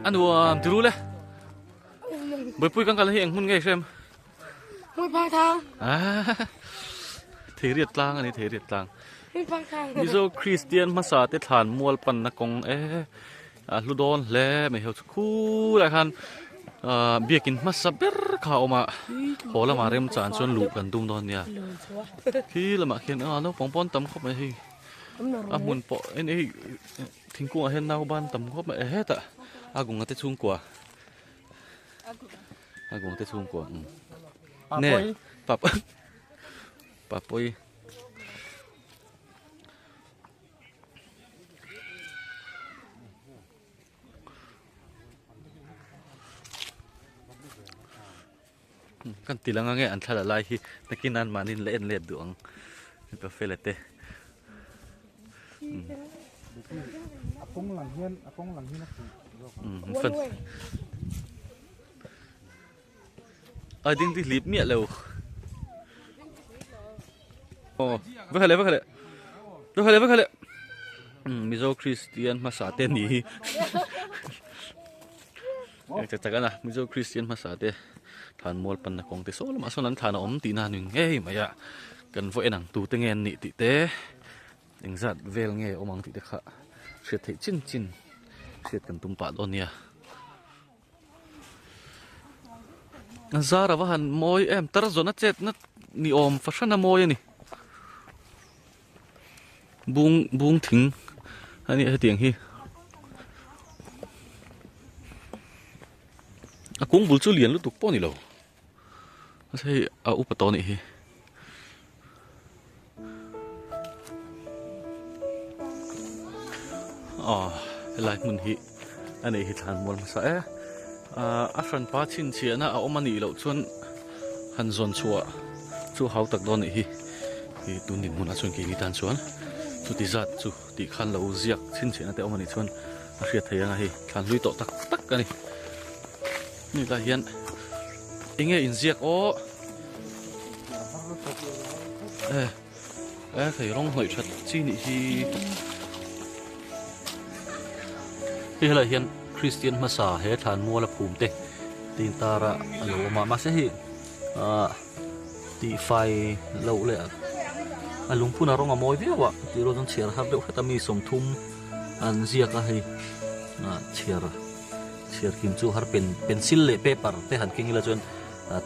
A nuam ti ru le. Bawihpui kan kal hi eng hmun nge hrem? Hmuiphang thang. Theiriat tlang a ni theiriat tlang. Mizo Kristian hmasa te thlan mual panna kawng e a hlu dawn hle mai ho chu khulai khan biakin hmasa ber kha a awm a haw lamah remchan chuan luh kan tum dawn nia khi lamah khian a naupang pawn tam khawp mai hei a hmun pawh hei thingkungah hian nauban tam khawp mai hetah a gunga te chhungkua. A gong te chhungkua ne pap papoi kan ti lang ange an thla la lai hi nakin an mahni la en let duh ang mipa fela te a kawng lang hian a kawng lang hian a fuh Ai ding ti hlip miah lo. Oh, va khale va khale. Va khale va khale. Mizo Christian hmasa te ni hi. Eng tak ana Mizo Christian hmasa te thlan mual panna kawng te saw lamah sawn an thlan a awm tihna a ni ngei mai a. Kan vaw en ang tute nge an nih tih te. Engzat vel nge awm ang tih te kha hriat theih chin chin hriat kan tum pah dawn nia. A zar a va han mawi em tar zawhna chetna ni awm fahran a mawi a ni. Bung bung thing a nia hetiang hi. A kung bul chu lian lutuk pawh a ni lo. Hei a upa tawh anih hi. Aw helai hmun hi a nei hi thlan mual hmasa e. A hranpa chhinchhiahna a awm anih loh chuan han zawn chhuah chu hau tak dawn anih hi. Hi tun dinhmunah chuan keini tan chuan chuti zat chu tih khan lo ziak chhinchhiahna te awm anih chuan a hriat theih anga hei thlan hlui tawh tak tak a ni. Hemi lai hian enge inziak aw e e thei rawng hnawih that chi nih hi hei helai hian Christian hmasa he thlan mual a phum te tin tar a alo awm a mahse hei ah tih fai loh leh a lungphun a rawng a mawi viau a tih rual chuan chhiar har deuh hret a mi 30 an ziak a hei ah chhiar. Chhiar kim chu har pen pencil leh paper te han keng ila chuan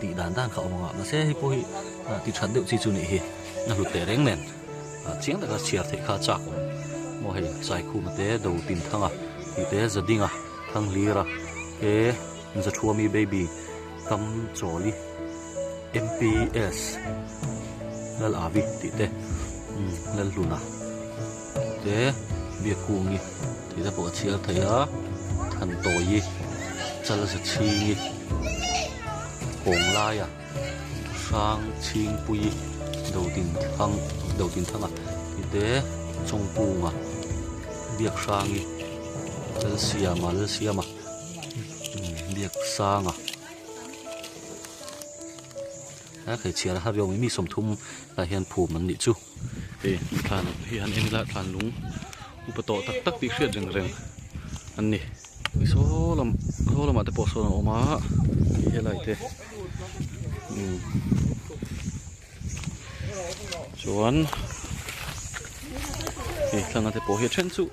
tih dan dan kha a awm ang a mahse hei pawh hi ti that deuh chi chu nih hi a hlut teh reng nen chiang taka chhiar theih kha a chak awm maw hei Saikhuma te Do Tin Thanga tih te Zadinga Thanghlira te Zathuami baby Kam Chawli M_P_S Lal Avi tih te Lalhluna. Te Biakungi tih te pawh a chhiar thei a, Thantawi chal za chhingi kawng laia hrang chhingpui Dodin thang Dodin thanga tih te Chawngpunga Biakhrangi Lalsiama Lalsiama Biaksanga. He hmeichhia la har mi 30 ah hian phum an nih chu. Hei thlan hi han en ila thlan lung upa tawh tak tak tih hriat reng reng an ni. Saw lam saw lamah te pawh sawn a awm a helai te umm chuan hei thlang te pawh hi a then chu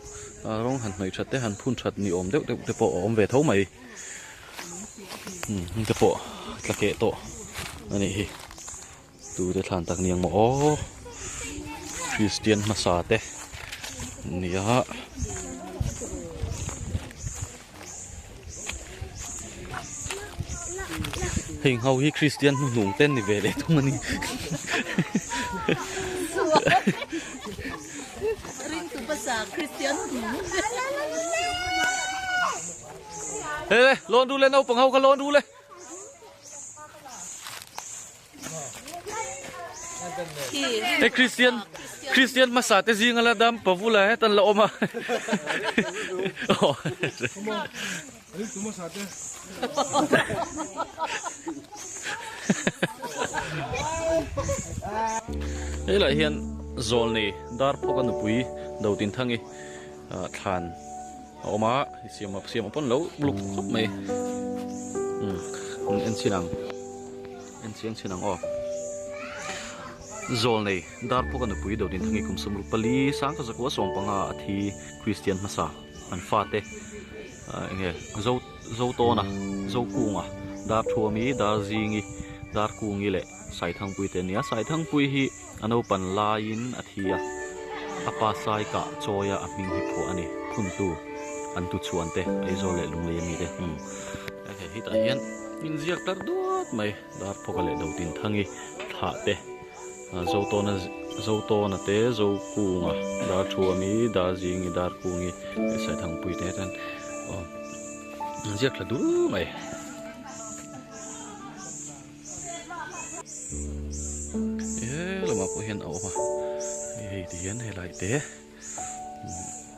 rawng han hnawih that te han phun that ni awm deuh deuh te pawh a awm ve tho mai. Heng te pawh tla keh tawh a nih hi tute thlan tak ni ang maw aw Christian hmasa te nia hei ho hi Christian hnuhnung te an ni ve leh thung a ni. He lawn ru le naupang ho kha lawn ru le. He Christian Christian hmasa te zinga la dam pavula hetan la awm a. Helai hian zawlnei dar phawka nupui Dotinthangi thlan. A awm a hei siam a siam a pawn lo uluk khawp mai umm an en chhin ang en chiang chhin ang aw zawl nei dar pawh ka nupui dawt in thangi kum sawmruk pali sang ka zakua sawm panga a thi Kristian hmasa an fate ah enge zo Zotawna Zokunga dar thuami dar zingi dar kungi leh Saithangpui te a ni a Saithangpui hi A naupan laiin a thi a, a pa sai kah chawia a hming hi phuah a ni. Phuntu an tu chhuan te, Aizawl leh Lunglei ami te hmung. Hei hetah hian inziak tar duat mai, Darphawka leh Dotinthang-i thlah te, Zotawna Zotawna te, Zokunga, Darthuami, Darzingi, Darkungi leh Saithangpui te hian aw inziak thla dul mai. He lamah pawh hian a awm a hei ti hian helai te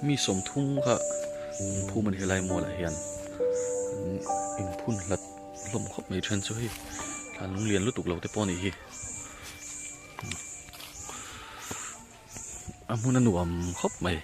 mi sawmthum kha an phum a ni helai mualah hian an inphun hlat hlawm khawp mai then chu hei thlan lung lian lutuk lo te pawh a nih hi a hmun a nuam khawp mai.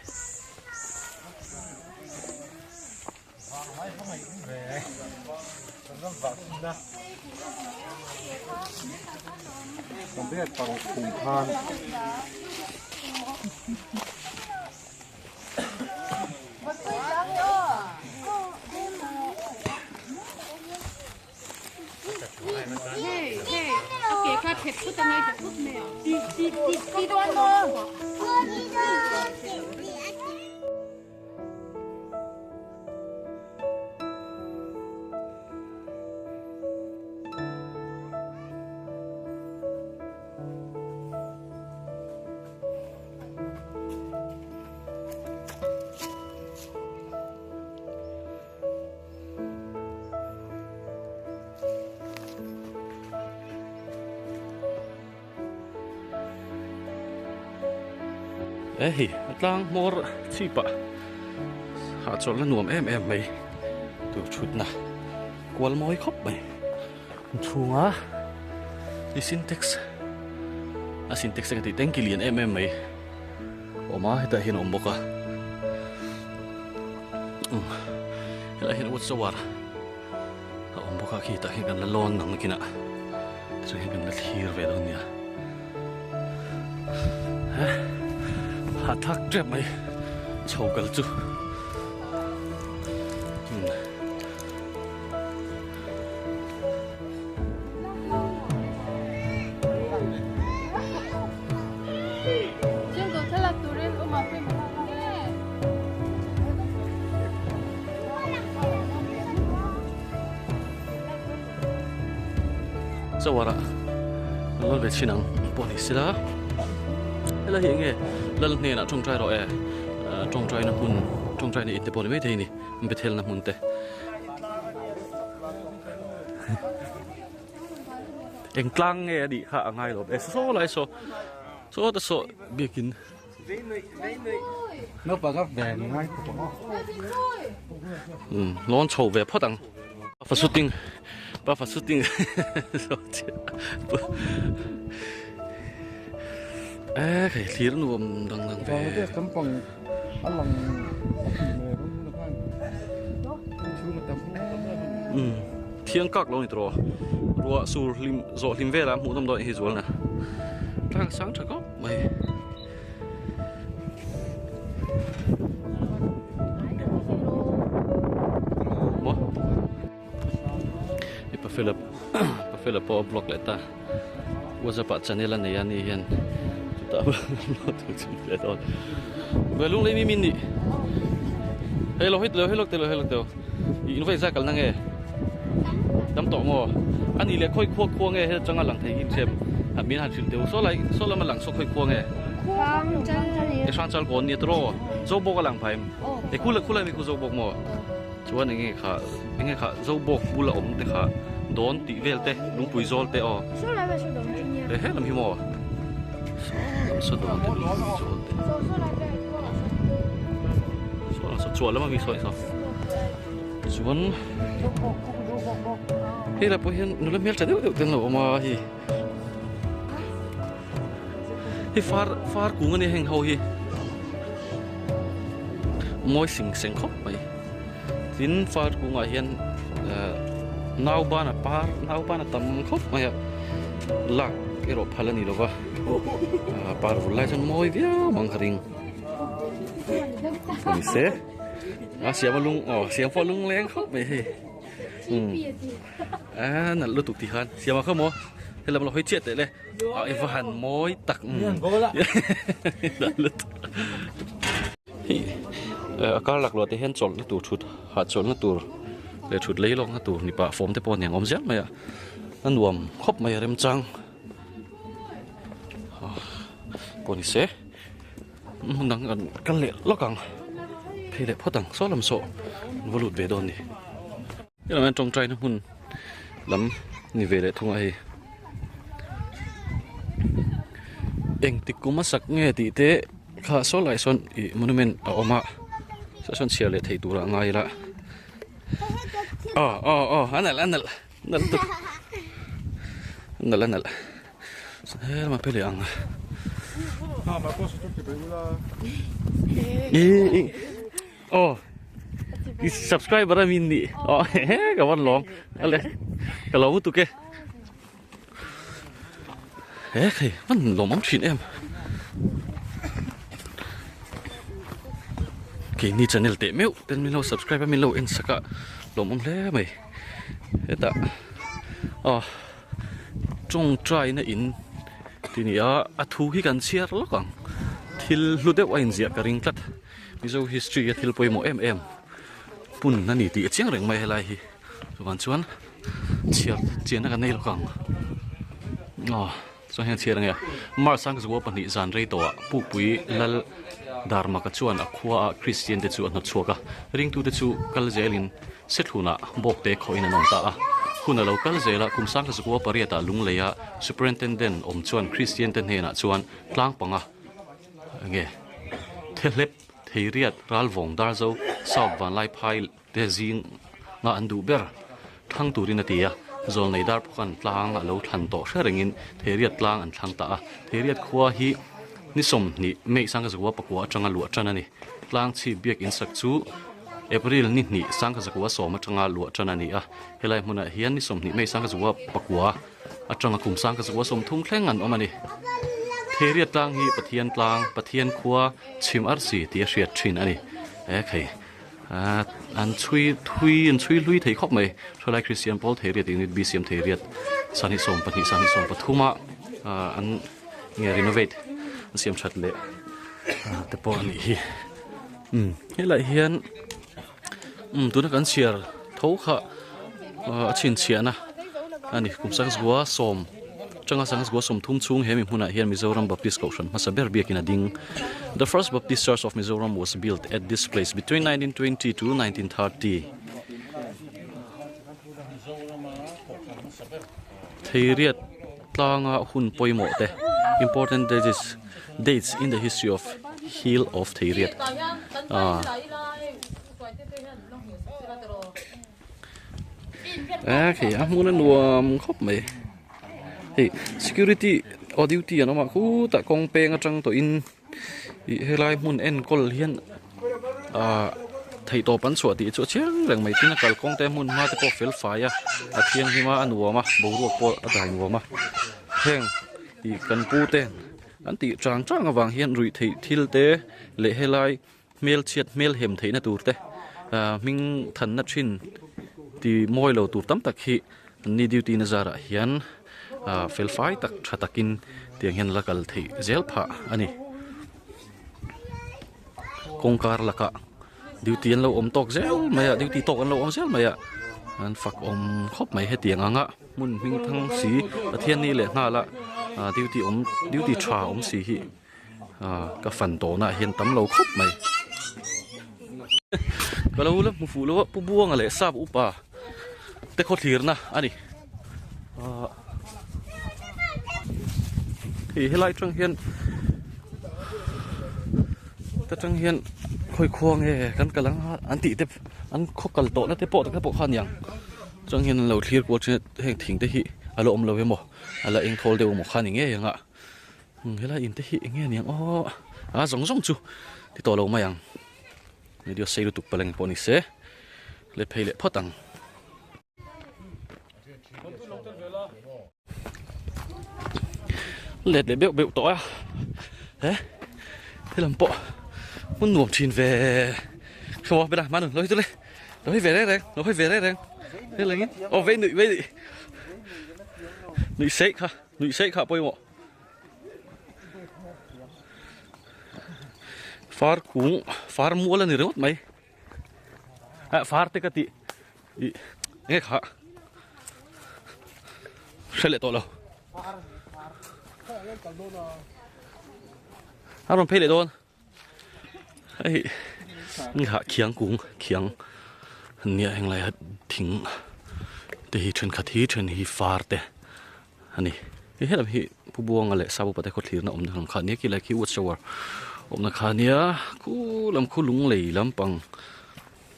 E hei a tlang hmawr chhip ah hahchawlhna nuam em em mai tur thutna kual mawi khawp mai a chhunga i sintex a sintex te ka tih tanki lian em em mai a awm a hetah hian a awm bawk a umm helaiah hian watch tower a awm bawk a khi tah hian kan la lawn ang nakinah tichuan hian kan la thlir ve dawn nia hahthlak tep mai chho kal chu umm. Chawara kan lal ve chhin ang pawh ni sila helai hi enge lal hnenah tawngtai rawh e tawngtaina hmun tawngtaina in te pawh ni maithei a ni Bethelna hmun te eng tlang nge a nih kha a ngai lo e saw lai saw saw ta saw biakin lawn chho ve phawt ang pa shooting pa shooting e khai thlir nuam dang dang ve thiang kak lo ni tawh ruah sur hlim zawh hlim velah hmuh nawm dawn hi zual na tlang sang tha khawp mai. Maw i pafela pafela pawh a block leh ta whatsapp ah channel a nei a ni hian chutah upload tur chu leh dawn ve lunglei mi min nih hei lo hei lo hei lawk te lo hei lawk te i in vawi zai kalna nge tam tawh maw a nih leh khawi khua khua nge heta changa lang thei hi hrem min han hrilh teu saw lai saw lama lang saw khawi khua nge e hrang chal kawn nia tawh zo bawk a lang phai em e khu khu lai mi khu zo bawk maw chuan eng nge kha eng nge kha zo bawk bula awm te kha dawn tih vel te lungpui zawl te aw e he lam hi maw saw lam saw dawn te lungpui zawl te saw lam saw chhuah lama mi sawi saw chuan hei lah pawh hian nula hmel tha deuh deuh te an lo awm a hei hei far far kung a nia heng ho hi mawi sing seng khawp mai. Tin far kungah hian nauban a par nauban a tam khawp mai a lak erawh phal a ni lova par vul lai chuan mawi viau ang ka ring ni se a siam a lung aw siam pawh a lung leng khawp mai hei umm a nalh lutuk ti khan siam a kha maw helam lo hawi chiah teh le. A i va han mawi tak a kar lak luah te hian chawlhna tur thut hahchawlhna tur leh thut lei lawkna tur ni pah fawm te pawh aniang awm zel mai a a nuam khawp mai a remchang pawh ni se hmun dang kan kal leh lawk ang phei leh phawt ang saw lam saw an va lut ve dawn a ni. Helai hian tawngtaina hmun lam ni ve leh thung a hei engtik kum a sak nge tih te kha saw lai sawn ih monument a awm a saw sawn chhiar leh theih tur ah ngai ila aw aw aw a nalh a nalh a nalh lutuk a nalh a nalh helama phei leh ang ih Aw i subscriber a min nih aw ka van lawm ale ka lo lutuk e he hei van lawm awm thin em keini channel teh meuh ten min lo subscribe a min lo en sak a lawm awm hle mai hetah aw tawngtai na in ti ni a a thu hi kan chhiar lawk ang thil hlu deuh a inziah ka ring tlat. Mizo history a thil pawimawh em em hmun a ni tih a chiang reng mai helai hi chuvang chuan chhiar chianna kan nei lawk ang aw chuan hian chhiar ange March sangzua pahnih zan rei tawhah Pukpui Lal Darmaka chuan a khua ah Kristian te chu a hnawt chhuak a ringtu te chu kal zelin Sethlunah bawk te khawhin an awm ta a hun a lo kal zel a kum sangzua pariatah Lungleia Superintendent awm chuan Kristian te hnenah chuan tlang panga Enge Thehlep, Theiriat, Ralvawng, Darzo, South Vanlaiphai te zing nga an duh ber thlang turin a ti a, Zawlnei Darphukan tlang a lo thlan tawh hre rengin Theiriat tlang an thlang ta a, Theiriat khua hi ni 20 May sangkazakua pakua atanga luah tan a ni. Tlang chhip biak insak chu April ni hnih sangkazakua sawm atanga luah tan a ni a, helai hmunah hian ni 20 May sangkazakua pakua atanga kum sangkazakua 30 thleng an awm a ni. Theiriat tlang hi Pathian tlang, Pathian khua chhim arsi tih a hriat thin a ni. E khei an chhui thui an chhui hlui thei khawp mai. Thalai Kristian pawl Theiriat Unit BCM Theiriat sahnih sawm pahnih sahnih sawm pathuma an nge renovate an siam that leh te pawh a nih hi. Umm helaiah hian umm tuna kan chhiar tho kha a chhinchhiahna a ni kum sangzua sawm atanga sangzua sawmthum chhung he mi hmunah hian Mizoram Baptist Kohhran hmasa ber biakin a ding The first Baptist Church of Mizoram was built at this place between 1920 to 1930 Theiriat tlanga hun pawimawh te important dates dates in the history of hill of Theiriat ah a khi a hmun a nuam khawp mai hei security aw duty an awm a khutah kawng peng atang tawh in ih helai hmun enkawl hian ah theih tawp an chhuah tih chu a chiang reng mai tin a kalkawng te hmun hma te pawh fel fai a a thianghlim a a nuam a boruak pawh a dai nuam a heng ih kan pu te an tih chang chang avang hian ruih theih thil te leh helai hmel chhiat hmel hem theihna tur te ah hming thanna thin ti mawi lo tur tam tak hi an ni duty na zarah hian ah fel fai tak tha takin tiang hian la kal theih zel phah a ni kawngkar lakah duty an lo awm tawk zel mai a duty tawk an lo awm zel mai a an fak awm khawp mai hetiang anga hmun hming thang si Pathian ni leh nghal a ah duty awm duty tha awm si hi. Ah ka fan tawhna ah hian tam lo khawp mai ka lo la hmu fuh lo a pu buanga leh sap upa te khaw thlirna a ni ah hei helai atang hian ta tang hian khawi khua nge kan kal ang a an tih te an khaw kal tawhna te pawh te pawh kha a niang chuan hian an lo thlir kual thin a heng thing te hi a la awm lo emaw a la eng thawl deuh emaw kha a ni ngei ang a. Helai in te hi eng nge niang aw a zawng zawng chu ti tawh lo mai ang video sei lutuk paleng pawh ni se. Let phei leh phawt ang. Let leh beuh beuh tawh a he helam pawh hmun nuam thin ve hrimaw bela manu lo hi chu le lo hi ve reng reng lo hi ve reng reng helengin aw vei nuih vei nuih nuih seih kha nuih seih kha pawimawh. Far kung far mual a ni ringawt mai eh far te ka tih ih enge kha hre leh tawh lo a rawn phei leh dawn hei hei khiang kung khiang nia henglai a thing te hi thenkhat hi then hi far te. A ni. Hei helam hi Pu Buanga leh Sap upate khawthlirna awmna ang kha a nia khilai khi watch tower awmna kha a nia khu lam khu lunglei lampang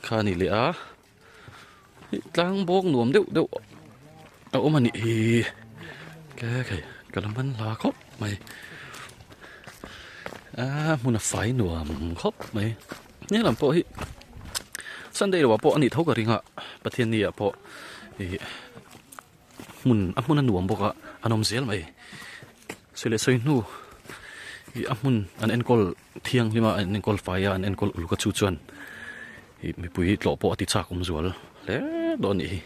kha a ni leh a hei tlang bawk nuam deuh deuh a awm a nih hi ke khei ka la man hla khawp mai a hmun a fai nuam khawp mai helam pawh hi Sunday lo ah pawh a nih tho ka ring a Pathian ni ah pawh ih. Hmun a hmun a nuam bawk a an awm zel mai sawi leh sawi hnu ih a hmun an enkawl thianghlim a an enkawl fai a an enkawl uluk a chu chuan ih mipui tlawh pawh a ti chak awm zual hle dawn a nih hi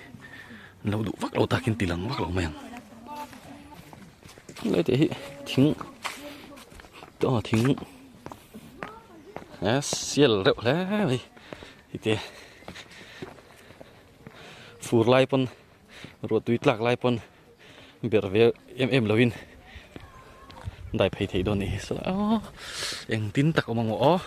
an lo duh vak lo takin ti lang vak lo mai ang helai te hi thing aw thing a sial reuh hle mai hei te fur lai pawn. Ruah tui tlak lai pawn berh ve em em lovin dai phei theih dawn nih hi sala aw engtin tak awm ang aw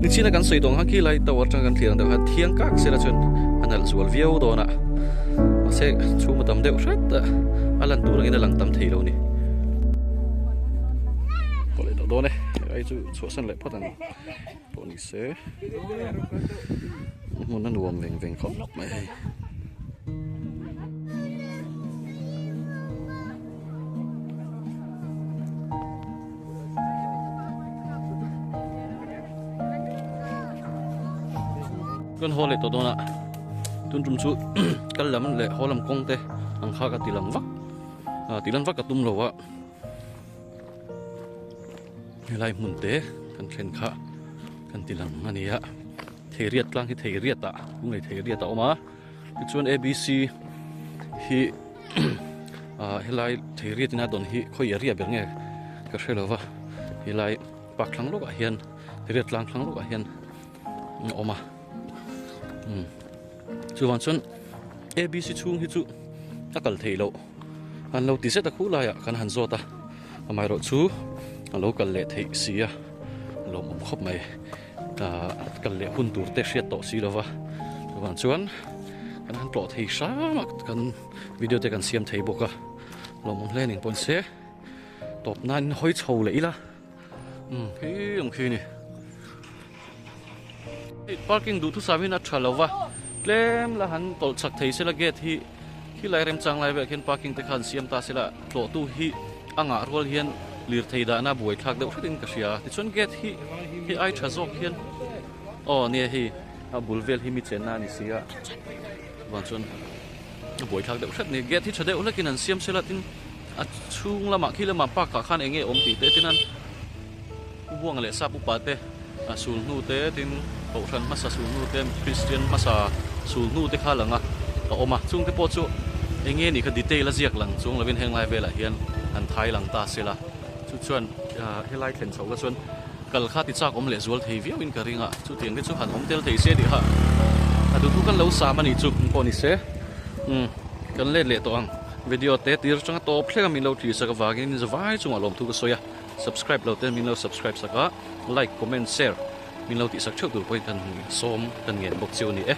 Nichina kan sawi tawng kha khi lai tower atanga kan thlir ang deuh khan thiang kak sela chuan a nalh zual viau dawn a mahse chhum a tam deuh hret a a lan tur angin a lang tam thei lo a ni. Haw leh tawh dawn e hei chu chhuahsan leh phawt ang pawh ni se hmun a nuam veng veng khawp mai hei. Kan haw leh tawh dawn a tun tum chu kal lam leh haw lam kawng te ang kha ka ti lang vak ah ti lan vak ka tum lo a helai hmun te kan thlen kha kan ti lang a ni a thei riat tlang hi thei riat ah lunglei thei riat a awm a tichuan abc hi ah helai thei riat ina dawn hi khawi area ber nge ka hre lo va helai park thlang lawkah hian riat tlang thlang lawkah hian a awm a umm chuvang chuan abc chhung hi chu a kal theih loh an lo ti zet a khu laiah kan han zawt a amaherawh chu a lo kal leh theih si a lawmawm khawp mai ah kal leh hun tur te hriat tawh si lova chuvang chuan kan han tlawh thei hram a kan video te kan siam thei bawk a lawmawm hle ning pawn se tawp nan in hawi chho leh ila umm khi ang khi ni parking duh thusam in a tha lova tlem la han tawlh chak thei sela gate hi khilai remchang lai velah khian parking te khan siam ta sela tlawh tu hi a ngah rual hian lirthei dahna buai thlak deuh hretin ka hria tichuan gate hi hei ai tha zawk hian aw nia hei. A bul vel hi mi chenna a ni si a, chuvang chuan a buaithlak deuh hret a ni. Gate hi tha deuh hlekin an siam sela tin a chhung lamah khi lamah park ah khan eng nge awm tih te tin an Pu Buanga leh Sap upa te a sul hnu te tin Kohhran hmasa sul hnu te Kristian hmasa sul hnu te kha lang a a awm a, chungte pawh chu eng nge nih kha detail a ziak lang chuang lovin heng lai velah hian han thai lang ta sela chu chuan helai thlen chhoh kha chuan Kal kha ti chak awm leh zual thei viau in ka ring a, chutiang te chu han awm tel thei se tih kha a duhtu kan lo sam a nih chu pawh ni se. Umm kan let leh tawh ang video te tir atanga tawp thleng a min lo thlir sak avangin in zavai chungah lawmthu ka sawi a, subscribe lo ten min lo subscribe sak a, like comment share min lo tih sak theuh tur pawhin kan sawm kan ngen bawk chiu a ni e.